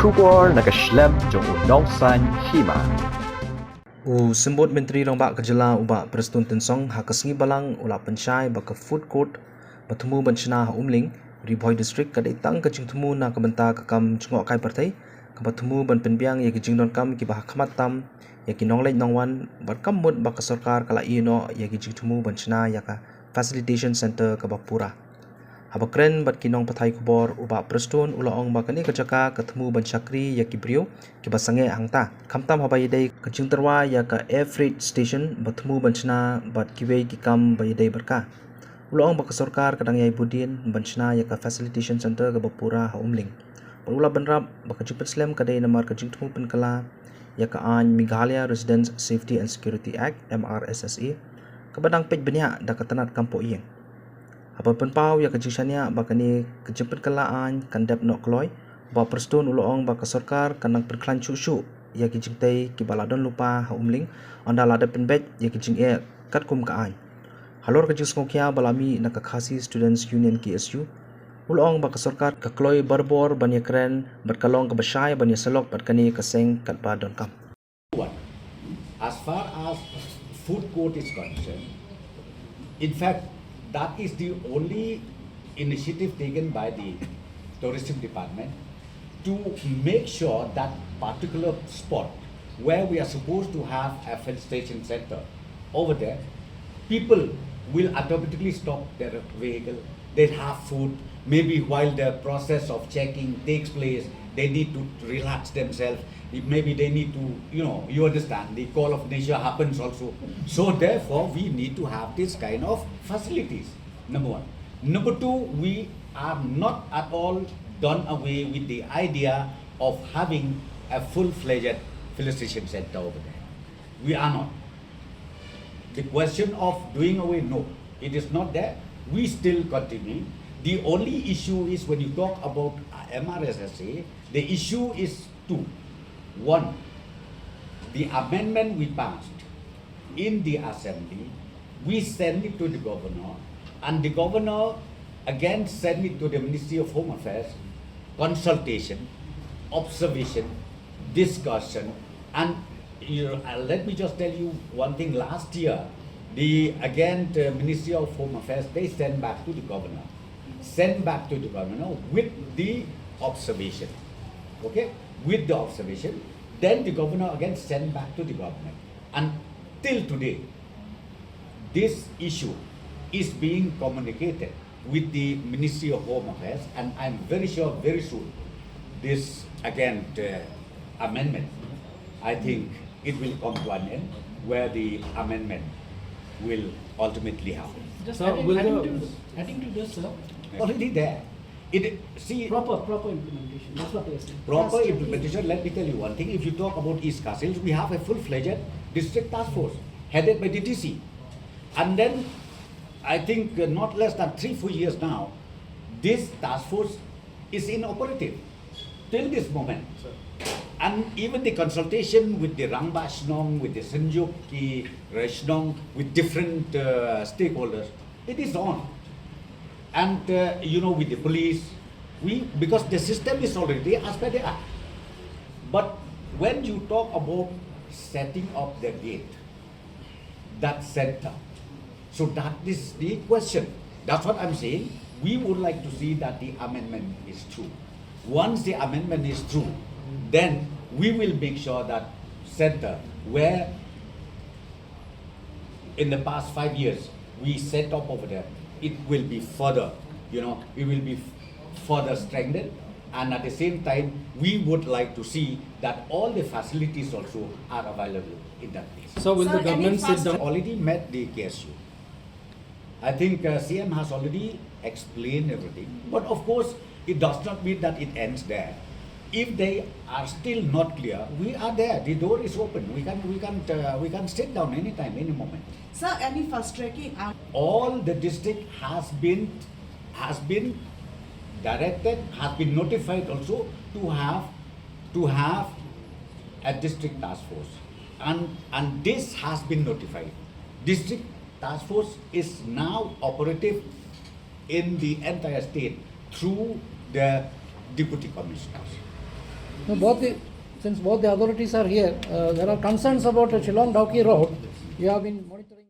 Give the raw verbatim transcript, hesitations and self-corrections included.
Khubor na ka shlem jong u nongsaiñ hima. U Symbud Myntri Rangbah ka jylla u Bah Prestone Tynsong ha ka sngi Balang u la pynshai ba ka food court ba thmu ban shna ha Umling, Ri Bhoi District ka dei tang ka jingthmu na ka bynta ka kam jngohkai pyrthei kaba thmu ban pynbiang ïa ki jingdonkam kiba ha khmat tam ïa ki nongleit nongwan bad kam mut ba ka sorkar ka la ïeh noh ïa ki jingthmu ban shna ïa ka facilitation center kaba pura. Haba kren bad ki nongpathai khubor u Bah Prestone u la ong ba kane ka jaka ka thmu ban shakri ïa ki briew kiba sangeh hangta, khamtam haba ïadei ka jingtyrwa ïa ka air freight station ba thmu ban shna bad kiwei ki kam ba ïadei bad ka. U la ong ba ka sorkar ka dang ïai buddien ban shna ïa ka facilitation center kaba pura ha Umling. Bad u la bynrap ba ka jingpynslem ka dei namar ka jingthmu pynkylla ïa ka aiñ Meghalaya Residents Safety and Security Act, M R S S A, kaba dang peit bniah da ka tnat kam poh ïing. Haba pynpaw ïa ka jingshaniah ba kane ka jingpynkylla aiñ kan dep noh kloi, Bah Prestone u la ong ba ka sorkar kan nang pynkhlaiñ shuh shuh ïa ki jingtei kiba la don lypa ha Umling, ynda la dep pynbeit ïa ki jingeh katkum ka aiñ. Halor ka jingsngewkhia ba la mih na ka Khasi Students Union, K S U, u la ong ba ka sorkar ka kloi barabor ban ïakren bad ka long kaba shai ban ïasyllok bad kane ka seng katba donkam. As far as food court is concerned, in fact, that is the only initiative taken by the tourism department to make sure that particular spot where we are supposed to have a facilitation center over there, people will automatically stop their vehicle. They'll have food. Maybe while the process of checking takes place, they need to relax themselves. Maybe they need to, you know, you understand, the call of nature happens also. So therefore, we need to have this kind of facilities, number one. Number two, we are not at all done away with the idea of having a full-fledged facilitation center over there. We are not. The question of doing away, no, it is not there. We still continue. The only issue is when you talk about, uh, M R S S A, the issue is two. One, the amendment we passed in the assembly, we send it to the governor, and the governor again send it to the Ministry of Home Affairs, consultation, observation, discussion, and you, uh, let me just tell you one thing. Last year, the, again, the Ministry of Home Affairs, they sent back to the governor, sent back to the governor with the observation, okay, with the observation. Then the governor again sent back to the government, and till today, this issue is being communicated with the Ministry of Home Affairs, and I'm very sure very soon this, again, the amendment, I think it will come to an end where the amendment will ultimately happen. Just So adding, will adding, the- to, adding to this, sir, Already there. It, see, proper proper implementation. That's what they are saying. Proper That's- implementation, let me tell you one thing. If you talk about East Khasi Hills, we have a full-fledged district task force headed by the D C. And then, I think, uh, not less than three, four years now, this task force is inoperative till this moment. And even the consultation with the Rangbah Shnong, with the Synjuk ki Rangbah Shnong, with different, uh, stakeholders, it is on. And, uh, you know, with the police, we, because the system is already as per the act. But when you talk about setting up the gate, that center, so that is the question. That's what I'm saying. We would like to see that the amendment is through. Once the amendment is through, then we will make sure that center where in the past five years we set up over there, it will be further, you know, it will be further strengthened. And at the same time, we would like to see that all the facilities also are available in that place. So will Sir, the any government sit fast- down? Already met the K S U. I think, uh, C M has already explained everything. But of course, it does not mean that it ends there. If they are still not clear, we are there. The door is open. We can, we can, uh, we can sit down anytime, any moment. Sir, any fast tracking? And All the district has been, has been directed, has been notified also to have, to have a district task force. And, and this has been notified. District task force is now operative in the entire state through the deputy commissioners. No, both the, since both the authorities are here, uh, there are concerns about the Shillong Dawki Road. You have been monitoring.